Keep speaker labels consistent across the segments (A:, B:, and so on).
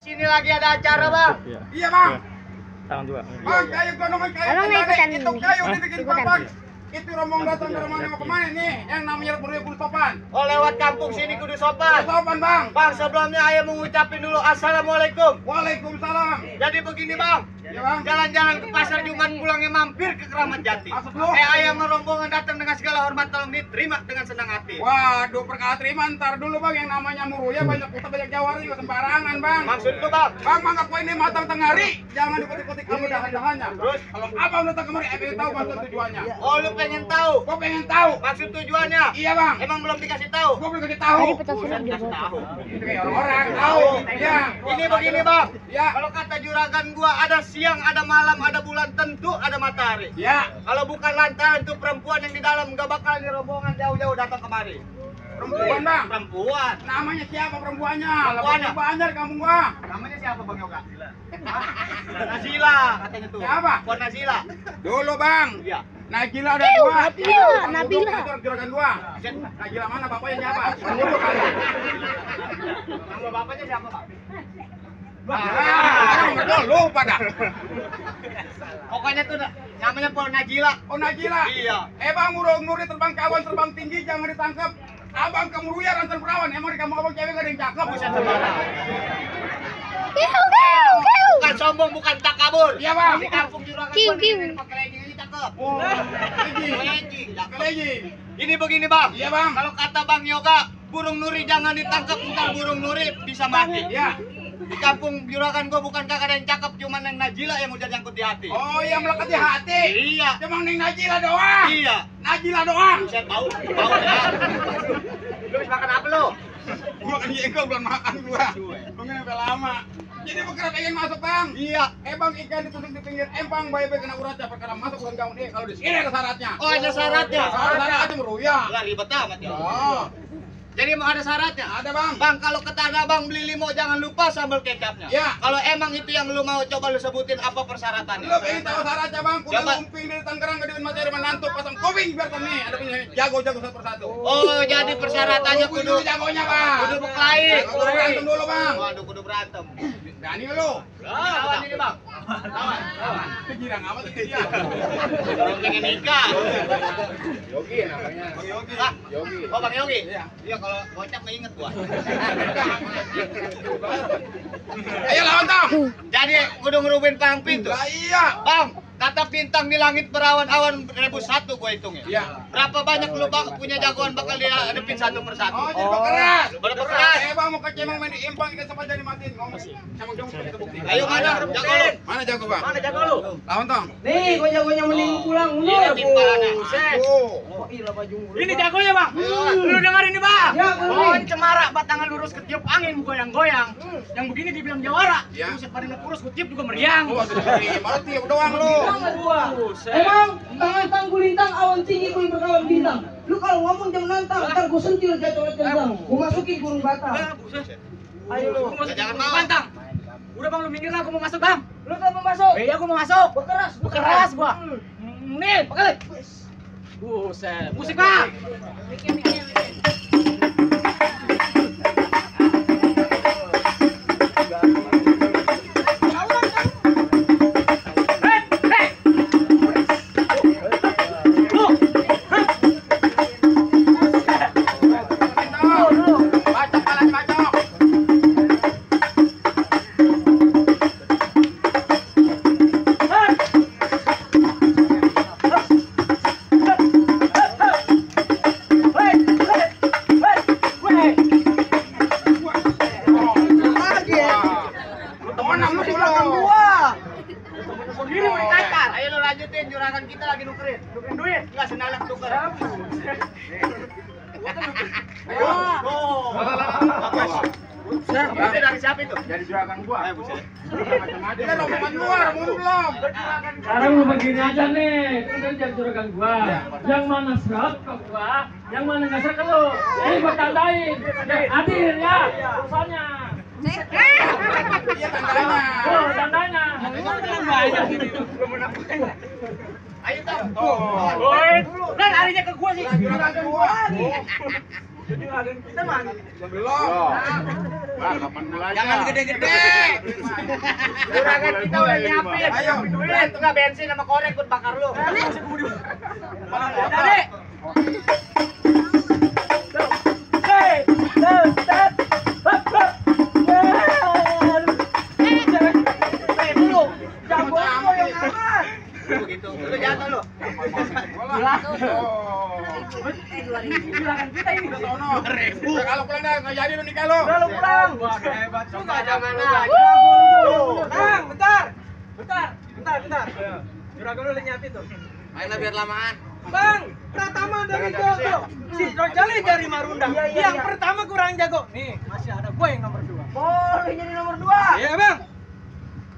A: Sini lagi ada acara, Bang.
B: Iya, Bang.
C: Tangan juga.
B: Bang, kayu gondongan kayu.
D: Emang nggak ikutan
B: Itu
D: ini?
B: kayu dibikin
D: Ikutan.
B: papan. Itu rombong datang dari mana mau kemana nih? Yang namanya Kudu Sopan.
A: Oh, lewat kampung sini kudu sopan.
B: Sopan, Bang.
A: Bang, sebelumnya ayah mengucapin dulu Assalamualaikum.
B: Waalaikumsalam.
A: Jadi begini, Bang.
B: Ya, Bang.
A: Jalan-jalan ke pasar Jumat pulangnya mampir ke Keramat Jati.
B: Masuk lu.
A: Ayah merombongan datang dengan segala hormat, tolong diterima dengan senang hati.
B: Waduh, perkara terima ntar dulu, Bang. Yang namanya Muruya banyak kota banyak jawara juga sembarangan, Bang.
A: Maksud lu, Bang?
B: Bang, mangga kue ini matang tengah hari. Jangan dikutik-kutik kamu dahan-dahannya.
A: Terus?
B: Kalau abang datang kemari, pengen tahu maksud tujuannya.
A: Oh, lu pengen tahu
B: Gua pengen tahu.
A: maksud tujuannya?
B: Iya, Bang.
A: Emang belum dikasih tahu?
B: Gua belum kasih tahu.
D: Tadi pecah surat dia
A: Kasih
D: bawa.
A: tahu.
B: Itu kayak orang-orang tahu. Iya.
A: Ini begini, Bang.
B: Ya.
A: Kalau kata juragan gua ada siang, ada malam, ada bulan, tentu ada matahari.
B: Ya.
A: Kalau bukan lantaran itu perempuan yang di dalam nggak bakal di rombongan jauh-jauh datang kemari.
B: Perempuan, Bang.
A: Perempuan.
B: Namanya siapa perempuannya?
A: Perempuannya.
B: Banyak di kampung gua.
A: Namanya siapa, Bang Yoga? Nazila katanya tuh.
B: Siapa?
A: Buat Nazila.
B: Dulu, Bang.
A: Iya.
B: Najila ada dua.
D: Nabila.
B: Juragan dua. Najila mana bapaknya siapa? Dulu kali.
A: Nama bapaknya siapa, Pak?
B: Betul, lupa dah.
A: Pokoknya tuh namanya Pol Najila.
B: Oh, Najila.
A: Iya.
B: Bang, Nuri terbang kawan, terbang tinggi, jangan ditangkap. Abang kamu ruya rantan perawan. Emang di kampung abang cewek gak ada yang cakep.
A: Buset sembarang.
D: Kiu, kiu, kiu.
A: Bukan sombong, bukan takabur.
B: Iya, Bang.
A: Di kampung juragan
D: Kiu,
A: gua
D: kiu.
A: nih pakai legging aja cakep.
B: Oh, legging.
A: Legging, cakep.
B: Legging.
A: Ini begini, Bang.
B: Iya, Bang.
A: Kalau kata Bang Yoga, burung nuri jangan ditangkap, ntar burung nuri bisa mati.
B: Iya.
A: Di kampung juragan gua bukan kakak ada yang cakep, cuman yang Najila yang udah nyangkut di hati.
B: Oh, yang melekat di hati.
A: Iya.
B: Cuma neng Najila doang.
A: Iya.
B: Najila doang.
A: Saya tahu ya. Lu habis makan apa lu?
B: Gua kan jengkol belum makan gua. Mungkin sampai lama. Jadi perkara pengen masuk, Bang.
A: Iya.
B: Bang, ikan ditusuk di pinggir empang, bayi-bayi kena uratnya. Perkara masuk bukan kamu nih. Kalau di sini ada syaratnya.
A: Oh, ada syaratnya.
B: Syarat aja meruya.
A: Lah ribet amat ya.
B: Oh,
A: Jadi mau ada syaratnya.
B: ada, Bang.
A: Bang, kalau ke Tanah Abang beli limo jangan lupa sambal kecapnya.
B: Ya.
A: Kalau emang itu yang lu mau, coba lu sebutin apa persyaratannya.
B: Lu pengen tahu syaratnya, Bang? Kuda
A: Coba.
B: lumping dari Tangerang ke Dewan Materi menantu pasang kuping biar nih. Ada punya jago-jago satu persatu.
A: Oh, jadi persyaratannya
B: kudu
A: kudu
B: jagonya, Bang.
A: kudu berkelahi.
B: Kudu berantem dulu, Bang.
A: Waduh, kudu berantem.
B: Berani nggak lu?
A: Lawan ini, Bang. Lawan.
B: Girang amat ini dia.
A: Orang pengen nikah.
B: Yogi namanya. Bang Yogi.
A: Hah?
B: Yogi.
A: Oh, Bang Yogi.
B: Iya.
A: Iya, kalau gocap mah inget gua.
B: Ayo lawan, Tom.
A: Jadi kudu ngerubin pang pintu.
B: Lah iya.
A: Bang, kata bintang di langit berawan-awan 1001 gua hitungnya.
B: Iya.
A: Berapa banyak lu punya jagoan bakal dihadapin satu persatu?
B: Oh, jadi keras.
A: Berkeras.
B: Bang mau kecemang main di impang ikan sama jadi matiin ngomong. Emang dong kita bukti.
A: Ayo mana jago lu?
B: Mana jago, Bang?
A: Mana jago lu?
B: Lawan, Tong.
E: Nih, gua jagonya mending pulang mundur.
A: Iya, timpalannya.
B: Oh.
E: Gila baju mulu.
A: Ini jagonya, Bang. Lu dengar ini, Bang.
E: Ya,
A: Pohon cemara batangan lurus ketiup angin goyang-goyang. Yang begini dibilang jawara.
B: Ya.
A: Buset pada kurus ketiup juga meriang.
B: Oh, malu tiup doang lu.
E: Emang tangan gulintang awan tinggi kuy berkawan bintang. Lu kalau ngomong jangan nantang, ntar gua sentil jatuh jantang. Gua masukin burung batang. Ayo lu.
A: Jangan mau. Pantang. Udah, Bang, lu minggir lah, gua mau masuk, Bang.
E: Lu kan mau masuk.
A: Iya, gua mau masuk.
E: Berkeras,
A: Keras gua. Nih, pakai. Buset. Musik, Bang.
B: Bacok kalah bacok.
A: Sendiri mau dikacar. Ayo lu lanjutin, juragan kita lagi nukerin duit. Enggak senalak tuker. Ayo. Itu dari siapa itu?
B: Jadi juragan gua.
A: Ayo, buset.
B: Macam-macam. Ini rombongan luar, belum.
C: Sekarang lu begini aja nih, kan dari jadi juragan gua. Yang mana serak ke gua, yang mana nggak serak ke lu. Ini gua tandain, adil ya urusannya.
B: Iya tandanya.
C: Tuh tandanya.
A: Ayo, Tom.
B: Oh.
A: Woi, kan larinya ke gua sih.
B: Juragan gua.
E: Juragan kita mana?
B: Belum. Wah, kapan mulainya?
A: Jangan gede-gede. Juragan kita udah nyiapin.
B: Ayo.
A: Duit tuh nggak bensin sama korek buat bakar lu.
E: Jadi.
A: Begitu. Lu jatuh lu.
E: Juragan kita ini.
B: Kalau pulang dah nggak jadi lu nikah lu.
E: Kalau pulang.
C: Wah, hebat.
A: Coba jangan aja.
E: Bang, bentar. Juragan lu nyiapin tuh.
A: Mainlah biar lamaan.
E: Bang, Pratama dari Jogo. Si Rojali dari Marunda. Yang pertama kurang jago. Nih, masih ada gue yang nomor 2. Boleh jadi nomor 2. Iya, Bang.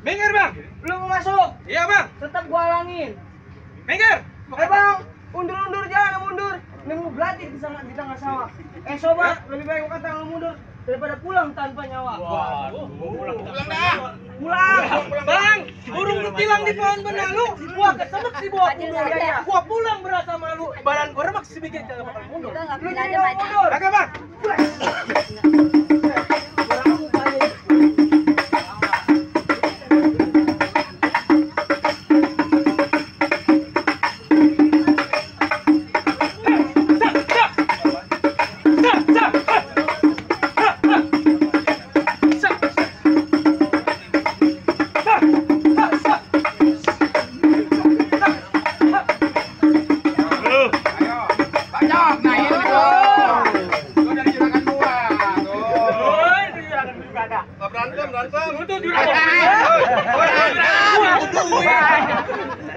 E: Minggir, Bang. Lu mau masuk? Iya, Bang. Tetap gua halangin. Minggir. Bang, undur-undur jangan mundur. Nemu belati di tengah sawah. Sobat, lebih baik gua kata lu mundur daripada pulang tanpa nyawa.
B: Pulang dah.
E: Pulang. Bang, burung kutilang di pohon benalu. Gua kesemek si bawa mundur. Gua pulang berasa malu. Badan gua remak sedikit jangan bakal mundur. Lu jadi mundur. Kagak, Bang.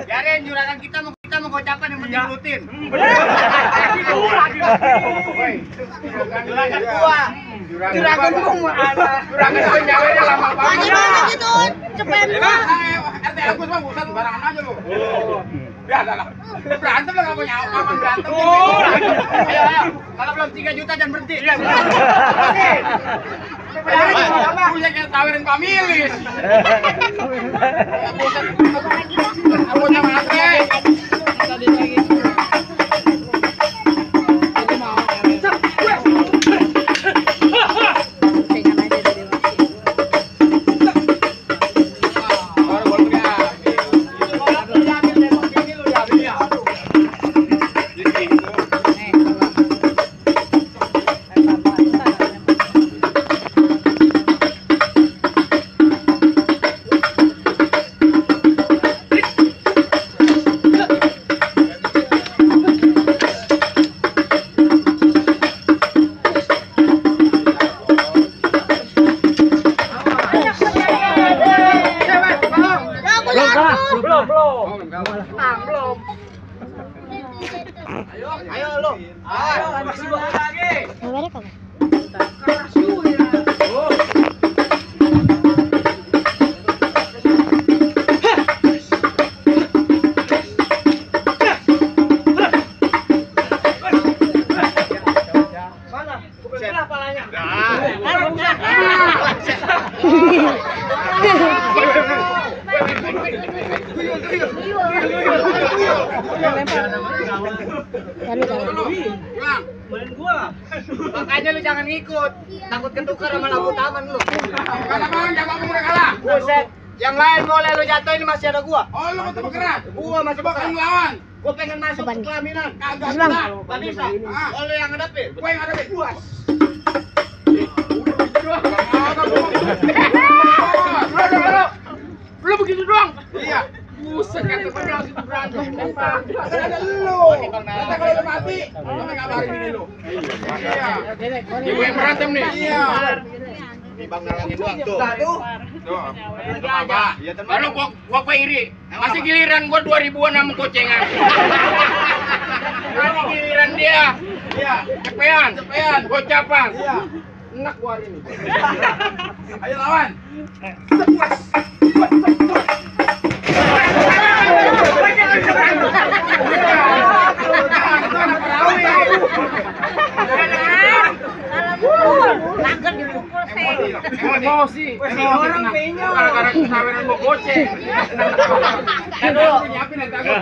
A: Biarin juragan kita mau gocapan yang penting rutin. Juragan gua. Juragan gua ada. Juragan gua nyawanya lama banget.
D: Gitu, cepet.
B: RT Agus mah bukan barangan aja lu. Ya lah. Berantem lah enggak punya aman berantem.
A: Ayo. Kalau belum 3 juta jangan berhenti.
B: Punya kayak tawarin pamilis. Aku sama Ate.
E: Belum.
A: Ayo lu. Ayo masih bawa lagi.
D: Mana kamu?
E: Mana? Kubelah palanya. Main gua.
A: Makanya lu jangan ngikut. Takut ketukar sama lampu taman lu.
B: Kalah bang, jangan kamu kalah.
A: Buset. Yang lain boleh lu jatuh, ini masih ada gua.
B: Oh lu mau bergerak?
A: Gua masih
B: Coba
A: bakal
B: kamu lawan.
A: Gua pengen masuk ke pelaminan.
B: Kagak
D: Bang.
B: bisa.
A: Gak bisa. Oh lu yang ngadepin.
B: Gue yang ada buas.
A: Lu begitu doang.
B: Iya.
A: Buset kan temennya harus berantem.
B: Ada lu. Nanti kalau udah mati, lu ngabarin ini lu. Iya.
A: Ibu yang berantem nih.
B: Iya.
A: Ini bang nalangin doang tuh.
B: Tuh.
A: Apa? Lalu gua iri. Masih giliran gua 2000-an sama kocengan. Masih giliran dia.
B: Iya.
A: Cepean. Gocapan.
B: Iya.
A: Enak gua hari ini.
B: Ayo lawan.
A: Emosi.
E: Orang penyok.
A: Gara-gara kesaweran gua goceng.
B: Nyiapin nanti aku.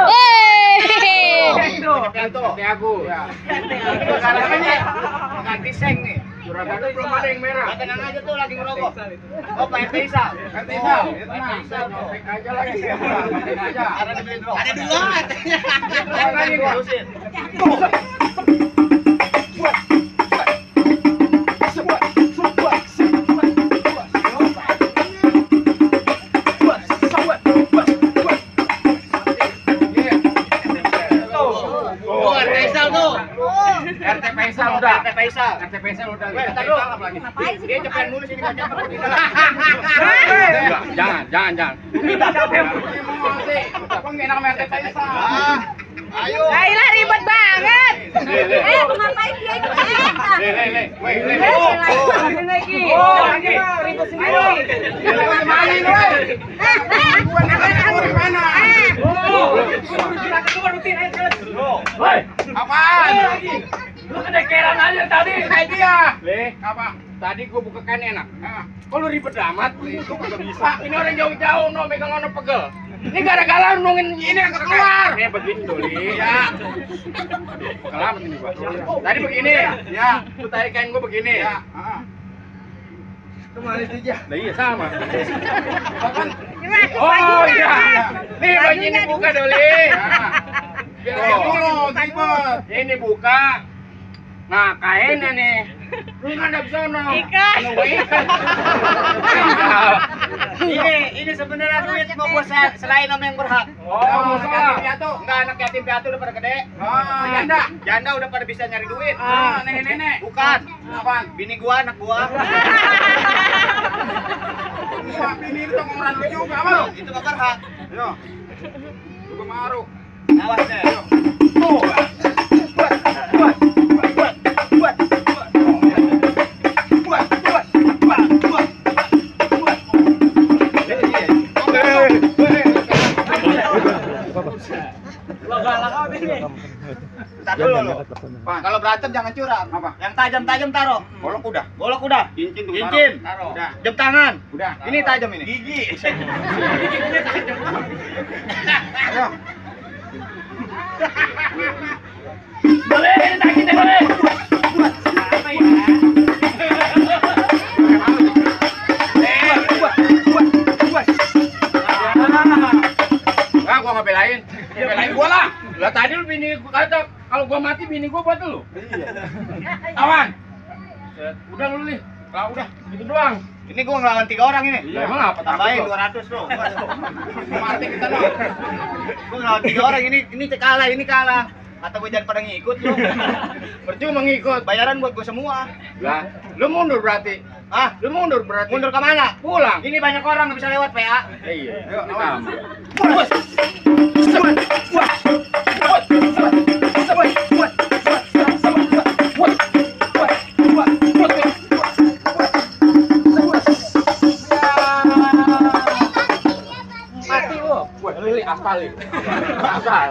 D: Hey!
A: Pianto. Aku. Ya. Namanya ganti seng nih. Juragan belum ada yang merah. Tenang aja tuh lagi ngerokok. Oh, Pak RT Isal. RT Isal. Tenang. Cek aja lagi. Cek aja. Ada dibeli dulu. Ada dua katanya. Lagi terusin. RT Faisal udah. Ngapain sih? Dia cepetan mulu sini kan jangan. Jangan.
B: Bang enak sama RT Faisal.
A: Ayo.
D: Kailah ribet banget. Ngapain dia itu?
E: Ribet sendiri.
B: Kemana ini, woi? Gimana?
C: Woi,
B: Apaan?
C: lu kedekeran aja tadi.
B: Kayak dia.
A: Apa? Tadi gua buka kan enak.
B: Nah,
A: Kok lu ribet amat? Itu kagak bisa. Ini orang jauh-jauh no megang ono pegel. Ini gara-gara nungguin ini yang keluar. Ini begini Doli. Ya. Kelamat ini gua. Tadi begini. Ya. Lu tarik kain gua begini.
B: ya.
A: Kemarin aja. Lah iya sama.
D: Oh
A: Oh iya. Nih baju ini buka Doli. Biar
B: Oh, dulu, ribet.
A: Ini buka. Nah, kainnya nih. Lu ngadap sono.
D: Ikan.
A: Nunggu ikan.
F: Ini sebenarnya duit mau buat selain nama yang berhak.
A: Oh,
B: anak yatim
A: salah.
B: piatu.
A: Enggak, anak yatim piatu udah pada gede.
B: Oh, janda.
A: Janda udah pada bisa nyari duit.
B: Ah, nenek-nenek.
A: Bukan.
B: Apaan?
A: Bini gua, anak gua.
B: Wah, ini itu orang lu juga, apa lu?
A: Itu mah berhak.
B: Yo. Juga maruk.
A: Awas deh.
F: Entar dulu lu.
A: Kalau berantem jangan curang.
B: Apa?
F: Yang tajam-tajam taruh.
B: Golok udah.
F: Golok udah.
B: Cincin tuh.
F: Cincin.
B: Taruh. Udah.
F: Jam tangan.
B: Udah.
F: Ini tajam ini.
B: Gigi. Ayo.
C: Boleh, tak kita boleh.
A: Ah, gua nggak belain. Belain gua lah. Lah tadi lu bini gua kata kalau gua mati bini gua buat lu.
B: Iya.
A: Awan. Udah lu nih. Lah udah, gitu doang.
F: Ini gua ngelawan 3 orang ini.
A: Lah emang apa
F: Tambahin
A: takut lu?
F: 200 lu.
B: Mati kita lu.
F: Gua ngelawan 3 orang ini kalah, ini kalah. Kata gua jangan pada ngikut lu.
A: Percuma ngikut.
F: Bayaran buat gua semua.
A: Lah, lu mundur berarti.
F: Ah,
A: Lu mundur berarti.
F: mundur ke mana?
A: Pulang.
F: Ini banyak orang nggak bisa lewat PA.
A: Iya.
B: Ayo, awan.
A: Mati lu. Wah, lili aspal nih. Aspal.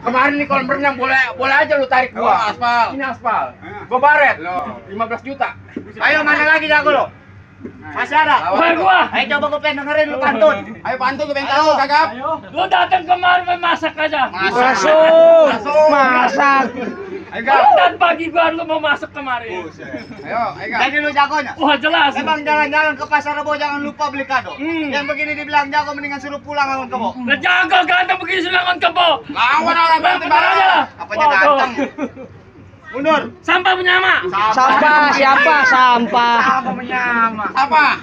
A: Kemarin nih kalau berenang boleh aja lu tarik gua aspal. Ini aspal. Gua baret.
B: Loh.
A: 15 juta.
F: Ayo mana lagi jago lu? Masih ada?
C: Woi gua.
F: Ayo coba gua pengen dengerin lu pantun.
B: Ayo pantun lu pengen tahu kagak?
C: Lu datang kemari masak aja.
F: Masak.
B: Ayo
C: Kalau
B: Kak.
C: dan pagi gua lu mau masuk kemari.
B: Ayo Kak.
F: Jadi lu jagonya?
C: Wah jelas.
F: Emang jalan-jalan ke pasar Rebo jangan lupa beli kado. Yang begini dibilang jago mendingan suruh pulang lawan kebo.
C: Nah, jago ganteng begini sulangan kebo.
B: Lawan orang berarti
C: Barang aja lah.
F: Apanya ganteng? Mundur.
C: Sampah penyama.
F: Sampah siapa? Sampah. Sampah menyama.
B: Apa?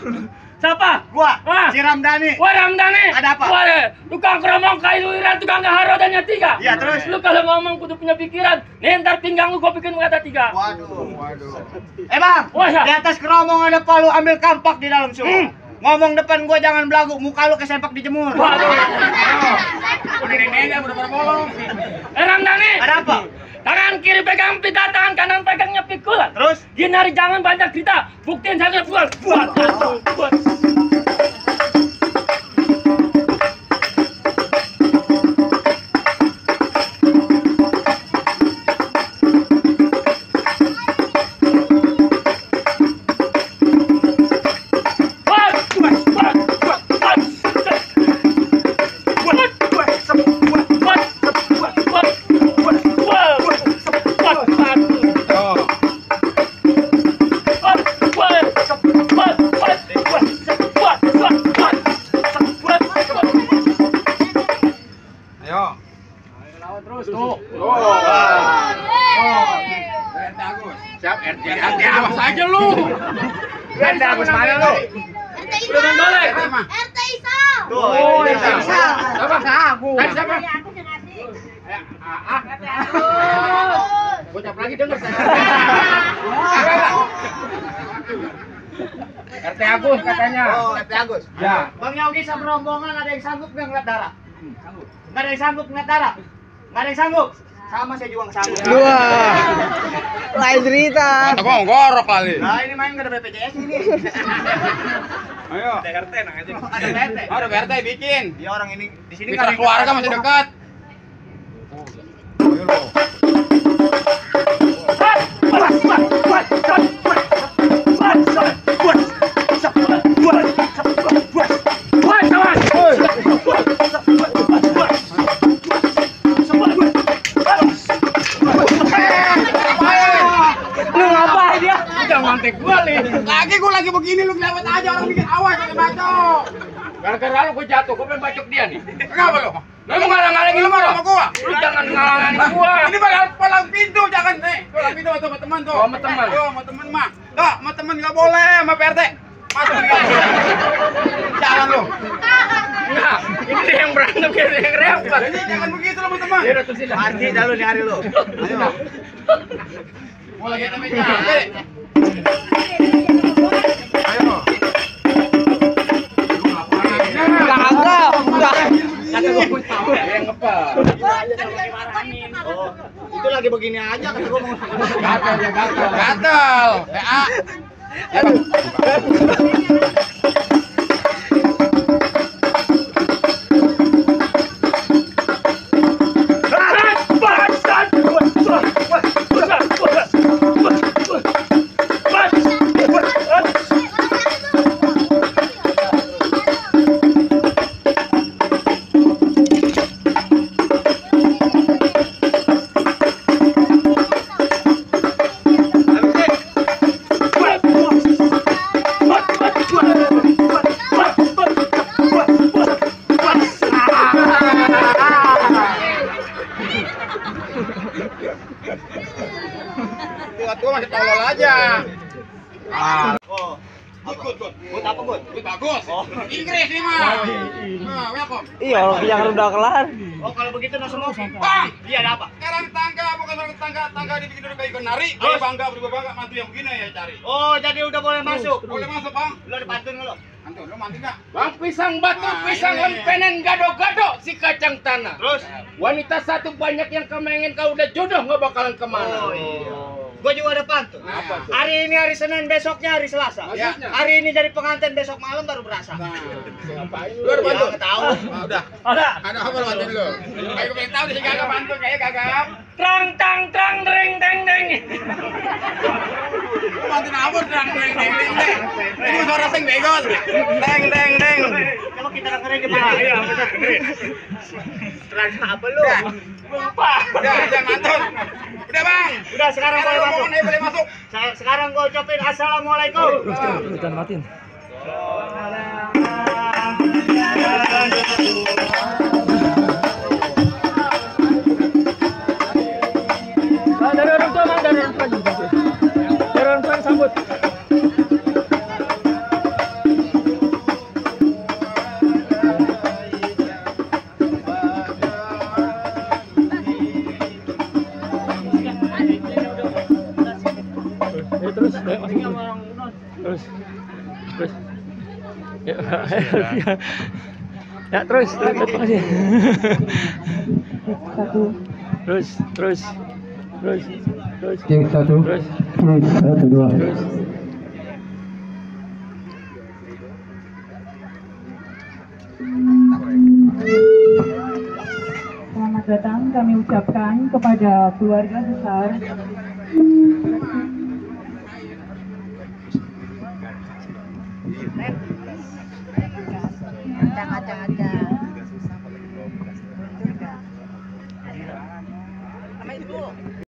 C: Siapa?
F: Gua.
C: Wah.
F: Si Ramdhani.
C: Wah Ramdhani.
F: Ada apa?
C: Wah, tukang keromong kayu iran, tukang gaharo dan tiga.
F: Iya, terus?
C: Lu kalau ngomong kudu punya pikiran. Nih ntar pinggang lu gua bikin kata 3.
F: Waduh.
B: Waduh.
F: Bang,
C: Wah, ya.
F: di atas keromong ada palu, ambil kampak di dalam semua. Ngomong depan gua jangan belagu, muka lu kesepak dijemur.
C: Waduh.
B: Udah neneknya udah pada bolong.
C: Ramdhani.
F: Ada apa?
C: Tangan kiri pegang pita, tangan kanan pegangnya pikul.
F: Terus?
C: Gini hari jangan banyak cerita. Buktiin saja buat.
F: RT Agus mana lu?
D: RT Isa.
C: Udah main golek.
D: RT Isa.
F: Tuh,
C: Oh,
F: ini
C: iya.
F: Isa.
C: Apa?
F: Aku.
C: Tadi siapa?
D: Ya, aku yang ngasih.
C: Bocap lagi denger saya. RT Agus katanya.
F: Oh, RT Agus.
C: Ya.
F: Bang Yogi sama rombongan ada yang sanggup nggak ngeliat darah? Nggak ada yang sanggup ngeliat darah? Nggak ada yang sanggup? Sama saya juga nggak sanggup.
E: Lain cerita.
B: Atau gua ngorok kali.
F: Nah ini main nggak ada BPJS ini.
B: Ayo.
F: Ada RT nang aja. Ada RT.
B: Ada RT bikin.
F: Dia orang ini di sini
B: Mitra keluarga masih dekat.
E: Lu ngapain dia?
C: Jangan mantek gua nih.
B: Gua lagi begini lu kelewat aja orang bikin awas pakai bacok.
C: Gara-gara lu gua jatuh, gua pengen bacok dia nih.
B: Kenapa lu?
C: Lu mau ngalang-ngalangin
B: Lu marah sama gua?
C: Lu jangan ngalangin gua.
B: Ini palang pintu jangan nih. Palang pintu sama teman tuh.
C: Oh, sama teman.
B: Tuh, sama teman mah. Tuh, sama teman enggak boleh sama PRT. Masuk nih. Jangan lu.
C: Nah, ini dia yang berantem, dia yang repot.
B: Jadi jangan begitu lu sama teman.
C: Ya udah tuh sini.
F: Mati dah lu nih hari lu. Ayo.
B: Gua lagi ada meja. Ayo.
E: Kagak. Udah.
C: Kata gua pun tahu yang ngepas.
F: Oh, itu lagi begini aja kata gua mau.
C: Gatal ya, gatal.
B: Gatel. PA. Ya, Bang. Gua masih tolol aja.
F: Oh.
B: Good.
F: Good apa good?
B: Good bagus.
F: Oh.
B: Inggris nih mah. Nah, welcome.
E: Iya, orang yang udah kelar.
F: Oh, kalau begitu nasi mau.
B: Bang,
F: Iya ada apa?
B: sekarang tangga bukan orang tangga dibikin dari kayu kenari. Kalau bangga bangga mantu yang begini ya cari.
F: Oh, jadi udah boleh masuk.
B: Boleh masuk, Bang.
F: Lu ada pantun nggak lo?
B: Mantu, lu mantu enggak?
C: Bang pisang batu,
B: Nah,
C: pisang
B: ini.
C: empenen gado-gado si kacang tanah.
F: Terus?
C: Wanita satu banyak yang kemengen kau udah jodoh nggak bakalan kemana.
F: Oh iya. Gua juga ada pantun.
B: Apa tuh?
F: Hari ini hari Senin, besoknya hari Selasa.
C: Ya.
F: Hari ini jadi pengantin, besok malam baru berasa.
B: Nah,
C: Ngapain
B: lu ada
F: Ya,
B: bantu?
F: nggak tahu.
B: Ah, udah.
F: Ada.
B: Ada apa lu bantuin lu? Kayak pengen tahu dia kagak bantu kayak kagak.
C: Trang tang tang deng deng deng.
B: Lu bantuin apa terang deng deng deng. Ini suara sing bego. Deng deng deng.
F: Coba kita dengerin gimana? Iya, betul. Terus apa lu?
B: Lupa. Udah mantun. Udah, Bang.
F: Udah sekarang boleh masuk.
B: Rombongan aja boleh masuk.
F: Sekarang gua ucapin assalamualaikum.
E: Jangan matiin.
C: Dari orang tua, Bang, dari orang tua juga. Dari orang tua yang sambut. Terus, ya terus, makasih. Terus.
G: Cek satu,
C: Terus.
G: cek satu dua.
H: Selamat datang kami ucapkan kepada keluarga besar